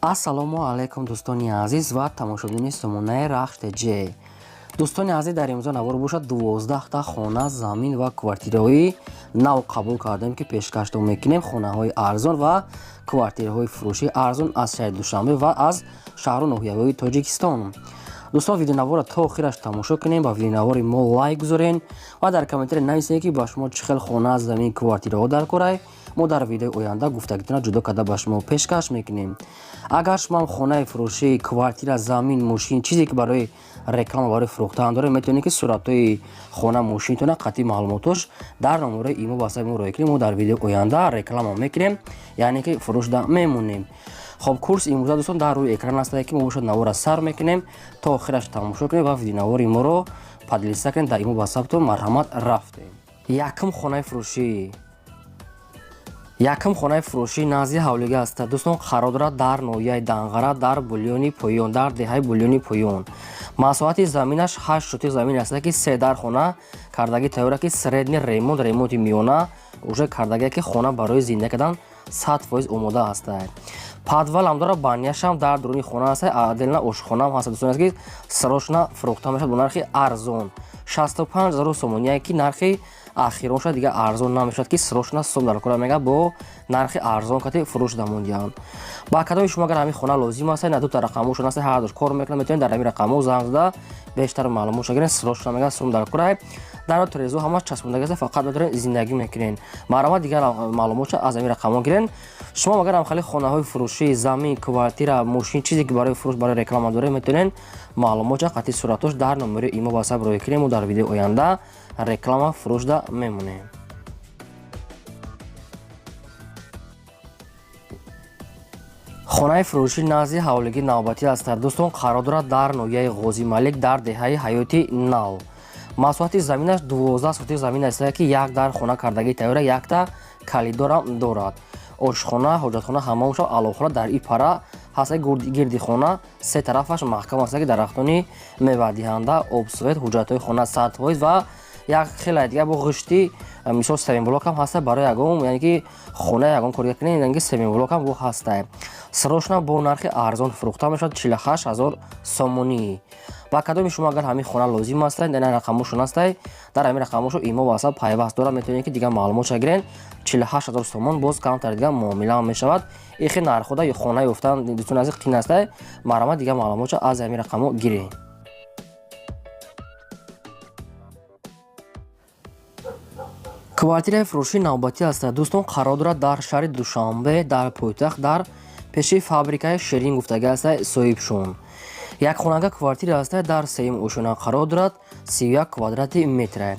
Ассалому алайкум, дӯстони азиз ва тамошобинони сомонаи Рахш ТЖ. Дӯстони азиз, дар имрӯза навор бошад, 12та хона, замин ва квартираҳои нав қабул кардем, ки пешкаштон мекунем. Хонаҳои арзон ва квартираҳои фурӯшии арзон аз шаҳри Душанбе ва аз шаҳру ноҳияҳои Тоҷикистон. Дӯстон, видеонаворро то охираш тамошо кунем, ба видеонавори мо лайк гузорен ва дар комментария нависед, ки ба шумо чӣ хел хона, замин, квартираҳо дар корай. Мо дар видеои оянда гуфтагитона ҷудо карда ба шумо пешкаш мекунем. Агар шумо хонаи фурӯшӣ, квартира, замин, мошин, чизе ки барои реклама, барои фурӯхтан доред, метавонед, ки суратҳои хона, мошинтона қатъи маълумотош дар номерои имо ватсапи мо роя кунем. Мо дар видеои оянда реклама мекунем, яъне ки фурӯшда мемонем. Хоб, курс имрӯза, дӯстон, дар рӯи экран астае, ки мо бошад навора сар мекунем, то охираш тамошо кунем ва видеонавори моро поделиться кунем дар имо ватсаптон. Марҳамат, рафтем. Якум хонаи фурӯшӣ. Якум хонаи фурӯшӣ назди ҳавлига аст, дӯстон, қарор дорад дар ноҳияи Данғара, дар Булёни Поён, дар деҳаи Булёни Поён. Масоҳати заминаш 8 сотих замин аст, ки се дар хона кардагӣ тайёра, ки средний ремонт, ремонти миёна уже кардагие, ки хона барои зинда кардан 100% омода ҳастад. Подвалам дорад, баняшам дар дуруни хона аст, отдельно ошхонаам ҳаст. Дӯстон, ки срочно фурӯхта мешавад бо нархи арзон, 65 000 сомоние, ки нархи ахирон шуд, дигар арзон намешавад, ки срочно сом дар кора мега, бо нархи арзон кати фурӯш дамондиҳанд. Ба кадоми шумо агар ҳамин хона лозим аст, на дута рақамошон аст, ҳардуш кор мекунад, метавонед дар ҳамин рақамҳо занг зада бештар маълумот гирен. Срочно мега сом дар кора, дар трезо ҳамаш часпондаги аст, фақат метавонед зиндагӣ мекунен. Марҳамат, дигар маълумотша аз ҳамин рақамҳо гирен. Шумо агар ҳамхали хонаҳои фурӯшӣ, замин, квартира, мошин, чизе ки барои фурӯш, барои реклама доред, метавонед маълумотша қатъи суратош дар номери имо ватсап роя кунем. Мо дар видеои оянда реклама фурӯшда мемонем. Хонаи фурӯшӣ назди ҳавлигӣ навбатӣ аст, дӯстон, қарор дорад дар ноҳияи Ғозималик, дар деҳаи Ҳаёти Нав. Масоҳати заминаш 12 сотих замин аст, ки як дар хона кардагӣ тайёра, якта калидорам дорад. Ошхона, ҳоҷатхона, ҳаммомша, аловхона дар и пара ҳаст. Гирди хона се тарафаш маҳкам аст, ки дарахтони мевадиҳанда, обсвет, ҳуҷҷатҳои хона 100% ва як хеле дигар бо ғишти, мисол, севенблокам ҳаста, барои ягон, яъне ки хона ягон кор кунед, яъне ки севенблокам бо ҳаста. Срочно бо нархи арзон фурӯхта мешавад, 48 000 сомонӣ. Ба кадоми шумо агар ҳамин хона лозим аст, дар рақамошон ҳастай, дар ҳамин рақамошо имо ватсап пайваст дорад, метавонед, ки дигар маълумотша гирен. 48 000 сомон, боз камтар дигар муомила мешавад. Ихи нархода хона ёфтан, дӯстони азиз, қин астай. Марҳамат, дигар маълумотша аз ҳамин рақамҳо гирен. Квартираи фурӯшии навбатӣ аст, дӯстон, қарор дорад дар шаҳри Душанбе, дар пойтахт, дар пеши фабрикаи Ширин гуфтагӣ аст соҳибшон. Якхонага квартира аст, дар сеюм ошёна қарор дорад, 31 квадрати метра.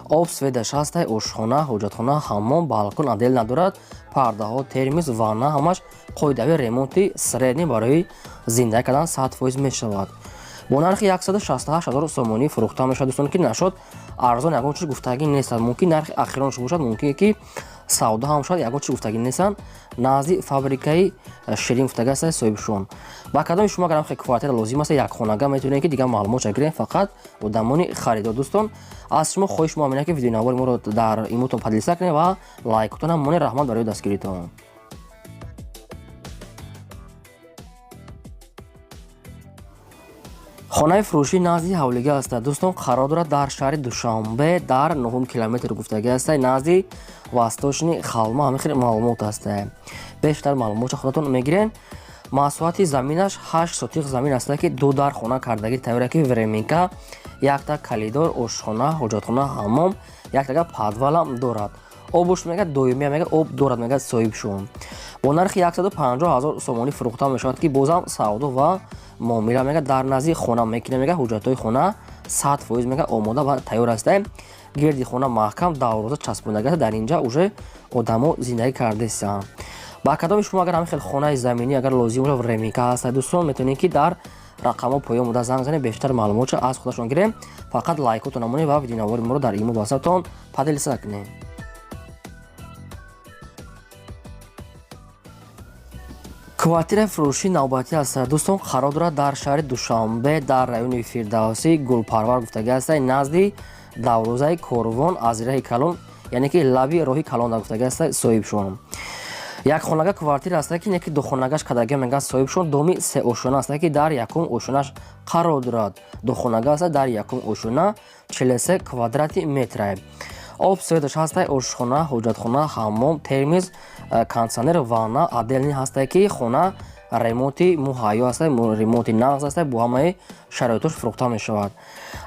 Об, светаш ҳаста, ошхона, ҳоҷатхона, ҳаммом, балкон отдельно надорад, пардаҳо, термис, ванна ҳамаш қоидави, ремонти средний, барои зинда кардан 100% мешавад. Бо нархи 168 000 сомонӣ фурӯхта мешавад, дӯстон, ки нашод арзон ягон чиз гуфтагӣ нестанд. Мумкин нархи ахиронш бошад, мумкин ки савдо ҳам шавад, ягон чиз гуфтагӣ нестанд. Назди фабрикаи Ширин гуфтагӣ аст соҳибшон. Ба кадоми шумо агар ҳамхел квартира лозим аст, якхонага, метавонед, ки дигар маълумотша гирем. Фақат одамони харидор, дӯстон, аз шумо хоҳиш мо ҳамина, ки видеонавори моро дар имотон поделиться кунед ва лайкотонам монед. Раҳмат барои дастгиритон. Хонаи фурӯшӣ назди ҳавлига аст, дӯстон, қарор дорад дар шаҳри Душанбе, дар нуҳум километр гуфтагӣ аст, назди Восточный Халма. Ҳамин хел маълумот аст, бештар маълумотша худатон мегирен. Масоҳати заминаш 8 сотих замин аст, ки ду дар хона кардагӣ тайёра, ки временка, якта калидор, ошхона, ҳоҷатхона, ҳаммом, яктага подвалам дорад. Обуш мега доимия, мега об дорад, мега соҳибшон. Бо нархи 150 000 сомонӣ фурӯхта мешавад, ки бозам савдо ва муомила. Мега дар назди хона мекунем, мега ҳуҷҷатҳои хона 100% мега омода ва тайёр аста. Гирди хона маҳкам, давроза часпондагӣ аст, дар инҷа уже одамо зиндагӣ кардастанд. Ба кадоми шумо агар ҳамин хел хонаи заминӣ агар лозим бошад, временка ҳаст, дӯстон, метавонед, ки дар рақамҳо поён буда занг занед, бештар маълумотша аз худашон гирем. Фақат лайкотон намонед ва видеонавори моро дар имо ватсаптон поделиться кунед. Квартираи фурӯшии навбатӣ аст, дӯстон, қарор дорад дар шаҳри Душанбе, дар райони Фирдавсӣ, Гулпарвар гуфтагӣ аст, назди даврозаи Корвон, аз раҳи калон, яъне ки лаби роҳи калон гуфтагӣ аст соҳибшон. Як хонага квартира аста, ки неки духонагаш кадаги мега соҳибшон. Доми сеошона аста, ки дар якум ошонаш қарор дорад. Духонага аста, дар якум ошона, 43 квадрати метра. Об, светаш ҳастай, ошхона, ҳоҷатхона, ҳаммом, термиз, кондиционер, ванна отдельный ҳастай, ки хона ремонти муҳайё ҳастай, ремонти нағз ҳастай, бо ҳамаи шароитош фурӯхта мешавад.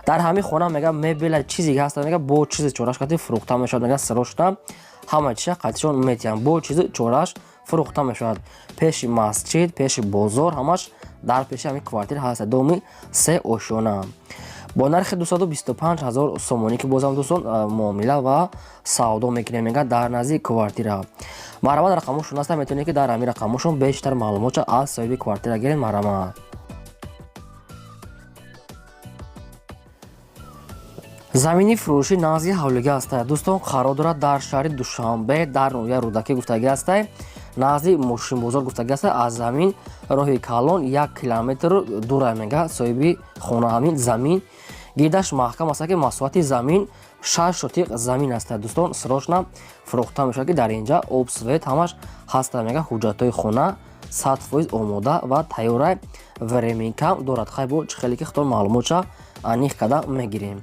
Дар ҳамин хона мега мебела чизе ҳаста, мега бо чизи чораш қати фурӯхта мешавад. Мега сирошта ҳама чиза қатишон метиҳанд, бо чизи чораш фурӯхта мешавад. Пеши масҷид, пеши бозор, ҳамаш дар пеши ҳамин квартира ҳаста. Доми се ошёна бо нархи 225 ҳазор сомонӣ, ки бозам, дӯстон, муомила ва савдо мекунем, мега дар назди квартира. Марҳамат, рақамошон аста, метавонед, ки дар ҳамин рақамошон бештар маълумотша аз соҳиби квартира гиред. Марҳамат. Замини фурӯшӣ назди ҳавлига аста, дӯстон, қарор дорад дар шаҳри Душанбе, дар ноҳияи Рӯдакӣ гуфтагӣ аста, назди мошинбозор гуфтагӣ аста. Аз замин роҳи калон 1 километр дура, мега соҳиби хона. Ҳамин замин гирдаш маҳкам аста, ки масоҳати замин 6 сотиқ замин аста. Дӯстон, срочно фурӯхта мешавад, ки дар инҷа об, свет ҳамаш ҳаста. Мега ҳуҷҷатҳои хона 100% омода ва тайёра, времени кам дорад. Хай, бо чӣ хеле ки худтон маълумотша аниқ карда мегирем.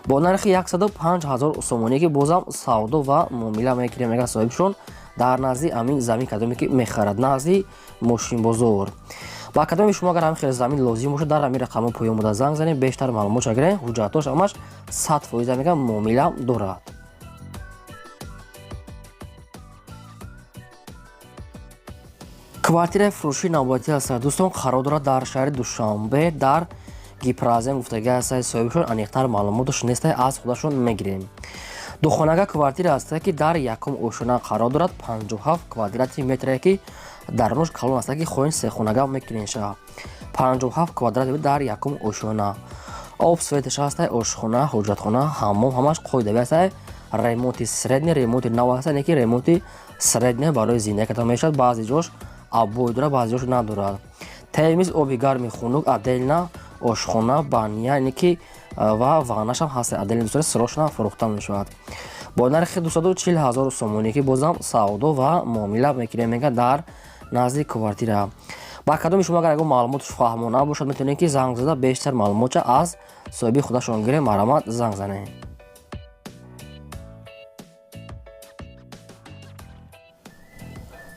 Бо нархи 105 ҳазор сомонӣ, ки бозам савдо ва муомила мекунем, мега соҳибшон. Дар назди ҳамин замин кадоме ки мехарад, назди мошинбозор. Ба кадоми шумо агар ҳамин хел замин лозим бошад, дар ҳамин рақамҳо поён буда занг занед, бештар маълумотша гиред. Ҳуҷҷатош ҳамаш 100%, мега муомила дорад. Квартираи фурӯшии навбатӣ аст, дӯстон, қарор дорад дар шаҳри Душанбе, дар Гипразем гуфтагӣ ҳастаи соҳибшон. Аниқтар маълумоташ нестай, аз худашон мегирем. Духонага квартира аста, ки дар якум ошона қарор дорад, 57 квадрати метре, ки дарунаш калон аста, ки хоҳем сехонага мекунем ша. 57 квадрат дар якум ошона. Об, светаш ҳастай, ошхона, ҳоҷатхона, ҳаммом ҳамаш қоидави ҳастай. Ремонти средний, ремонти нав ҳаста, не ки ремонти средний барои зиндагӣ карда мешавад. Баъзе ҷош обои дорад, баъзе ҷош надорад. Термиз, оби гарми хунук отдельно, ошхона, баня, яъне ки ва ваннашам ҳаст отдельно. Дӯстони, срочно фурӯхта мешавад бо нархи 240 ҳазор сомонӣ, ки бозам савдо ва муомила мекунем, мега дар назди квартира. Ба кадоми шумо агар ягон маълумотш фаҳмо набошад, метавонед, ки занг зада бештар маълумотша аз соҳиби худашон гирем. Марҳамат, занг занед.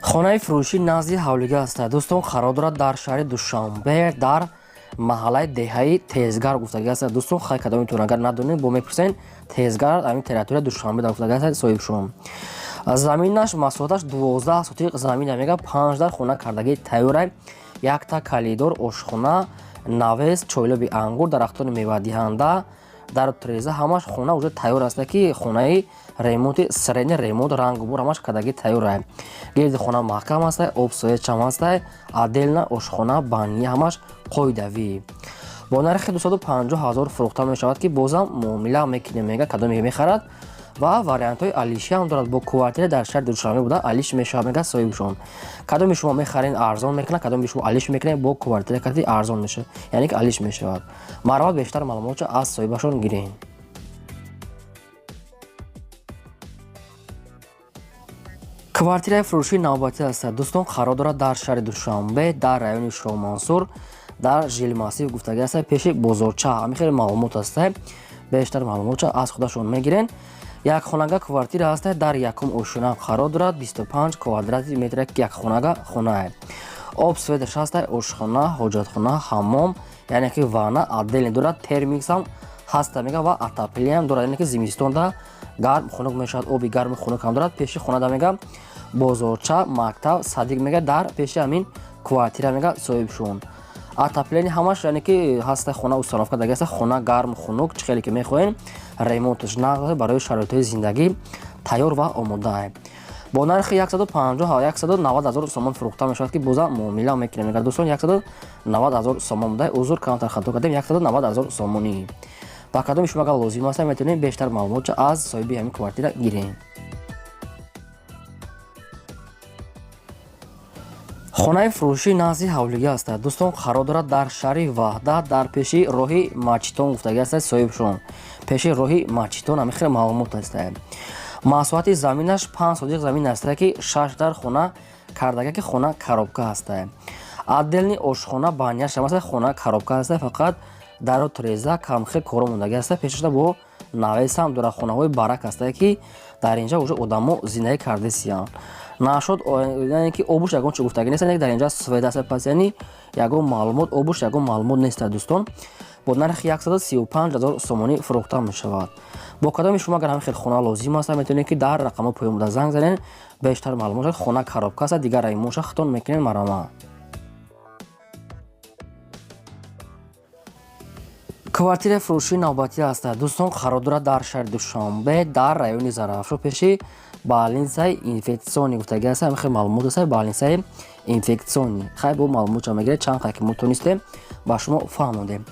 Хонаи фурӯшӣ назди ҳавлига аст, дӯстон, қарор дорад дар шаҳри Душанбе, дар маҳаллаи деҳаи Тезгар гуфтагӣ аст. Дӯстон, хай, кадомитон агар надонед, бо мепурсен. Тезгар, ҳамин территория Душанбе дар гуфтагӣ аст соҳибшон. Заминаш масоҳаташ 12 сотиқ замина, мега панҷ дар хона кардагӣ тайёра, якта калидор, ошхона, навес, чойлоби ангур, дарахтони мевадиҳанда, дару треза ҳамаш. Хона уже тайёр аста, ки хонаи ремонти средний, ремонт, рангу бур ҳамаш кардагӣ тайёра. Гирди хона маҳкам аста, об, свет чам аста, отдельно ошхона, баня ҳамаш қоидавӣ. Бо нархи 250 ҳазор фурӯхта мешавад, ки бозам муомила мекунем, мега кадоме мехарад. Ва вариантҳои алишӣ ҳам дорад, бо квартира дар шаҳри Душанбе буда алиш мешавад, мега соҳибшон. Кадоми шумо мехарен, арзон мекунад, кадоми шумо алиш мекунед, бо квартира кати арзон мешавад, яъне ки алиш мешавад. Марҳамат, бештар маълумотшо аз соҳибашон гирем. Квартираи фурӯшии навбатӣ аст, дӯстон, қарор дорад дар шаҳри Душанбе, дар райони Шоҳмансур, дар Жилмассив гуфтагӣ аст, пеши бозорча. Ҳамин хеле маълумот аст, бештар маълумотшо аз худашон мегирен. Як хонага квартира аст, дар якум ошёна қарор дорад, 25 квадрати метр, як хонага хонае. Об, светаш ҳаст, ошхона, ҳоҷатхона, ҳаммом, яъне ки ванна отдельно дорад, термиксам ҳаста, мега, ва отоплениям дорад, яъне ки зимистонда гарм хунук мешавад, оби гарми хунук ҳам дорад. Пеши хонада, мега, бозорча, мактаб, садик, мега дар пеши ҳамин квартира, мега соҳибшон. Отопление ҳамаш, яъне ки ҳаста. Хона установка даги аста, хона гарм хунук чӣ хеле ки мехоҳем. Ремонташ нағз, барои шароитҳои зиндагӣ тайёр ва омода. Бо нархи 150 190 ҳазор сомон фурӯхта мешавад, ки боза муомила мекунем, мега дӯстон. 190 ҳазор сомон буда, узр, камтар хато кардем, 190 ҳазор сомонӣ. Ба кадоми шумо агар лозим аст, метавонем бештар маълумотшо аз соҳиби ҳамин квартира гирем. Хонаи фурӯшӣ назди ҳавлига аст, дӯстон, қарор дорад дар шаҳри Ваҳдат, дар пеши роҳи Мачитон гуфтагӣ аст соҳибшон. Пеши роҳи Мачитон, ҳамин хеле маълумот аст. Масоҳати заминаш 5 сотих замин аста, ки 6 дар хона кардага, ки хона коробка ҳаста. Отдельный ошхона, баняш ҳам хона коробка ҳаста, фақат дару треза камхел коро мондаги ҳаста. Пешашда бо навесам дора, хонаҳои барак ҳаста, ки дар инҷа уже одамо зиндагӣ кардесиянд. Нашод, яъне ки обуш ягон чӣ гуфтагӣ нест, дар инҷа свет аста, пас яъни ягон маълумот обуш ягон маълумот нест. Дӯстон, бо нархи 135 000 сомонӣ фурӯхта мешавад. Бо кадоми шумо агар ҳамин хел хона лозим аст, метавонед, ки дар рақамҳои поён буда занг занед, бештар маълумот. Хона коробка аст, дигар аймоша хитон мекунед, марама. Квартираи фурӯшии навбатӣ аст, дӯстон, қарор дорад дар шаҳри Душанбе, дар райони Зарафшо, пеши больницаи инфекционный гуфтагӣ аст. Ҳамин хел маълумот аст, больницаи инфекционный. Хай, бо маълумотча мегиред, чанд қадр ки мо тонистем, ба шумо фаҳмондем.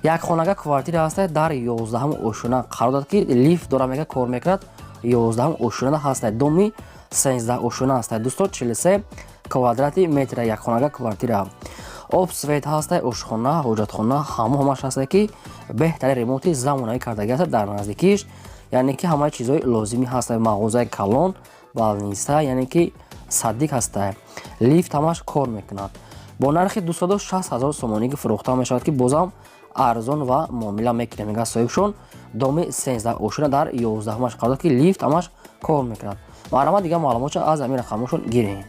Як хонага квартира ҳаста, дар 11-ум ошёна қарор дорад, ки лифт дора, мега кор мекунад. 11-ум ошёнада ҳаста, доми 13 ошёна ҳаста. Дӯстон, 43 квадрати метра як хонага квартира, об, свет ҳаста, ошхона, ҳоҷатхона, ҳамо ҳамаш ҳаста, ки беҳтари ремонти замонавӣ кардагӣ аста. Дар наздикиш, яъне ки ҳамаи чизҳои лозимӣ ҳаста: мағозаи калон, больница, яъне ки садик ҳаста, лифт ҳамаш кор мекунад. Бо нархи 260 000 сомонӣ фурӯхта мешавад, ки бозам арзон ва муомила мекунем, мега соҳибшон. Доми 13 ошёна, дар 11-аш қарор дорад, ки лифт ҳамаш кор мекунад. Марҳамат, дигар маълумотшо аз ҳамин рақамҳошон гирем.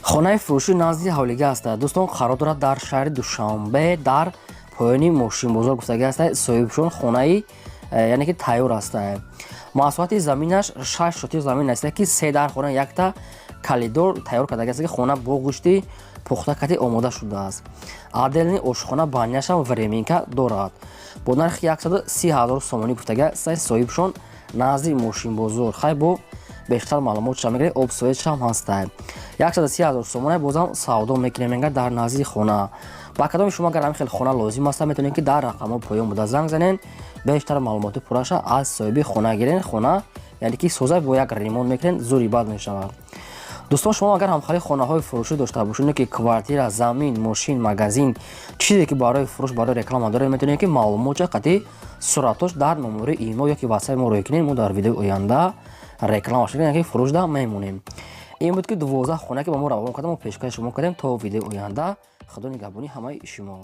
Хонаи фурӯшӣ назди ҳавлига аст, дӯстон, қарор дорад дар шаҳри Душанбе, дар поёни мошинбозор гуфтагӣ аст соҳибшон. Хонаи яъне ки тайёр аст. Масоҳати заминаш 6 сотих замин аст, ки се дар хона, якта коридор тайёр кардаги аст, ки хона бо гӯшти пухта кати омода шудааст. Отдельный ошхона, баняшам временка дорад. Бо нархи 130 000 сомонӣ гуфтагӣ аст соҳибшон, назди мошинбозор. Хай, бо бештар маълумот мегиред, об, светшам ҳаста. 130 000 сомона, бозам савдо мекунем, мега, дар назди хона. Ба кадоми шумо агар ҳамин хел хона лозим аст, метавонед, ки дар рақамҳо поён буда занг занед, бештар маълумоти пурраша аз соҳиби хона гирен. Хона, яъне ки соза, бо як ремонт мекунед, зури бад мешавад. Дӯстон, шумо агар ҳамхели хонаҳои фурӯшӣ дошта бошед, ки квартира, замин, мошин, магазин, чизе ки барои фурӯш, барои реклама доред, метавонед, ки маълумотча қатъи суратош дар номери имо ёки ватсапи мо рӯй кунед. Мо дар видеои оянда реклама шуда, ки фурӯшда мемонем. Ин буд, ки 12 хона, ки ба мо равон кардам, мо пешкаши шумо кардем. То видеои оянда, худо нигаҳбони ҳамаи шумо.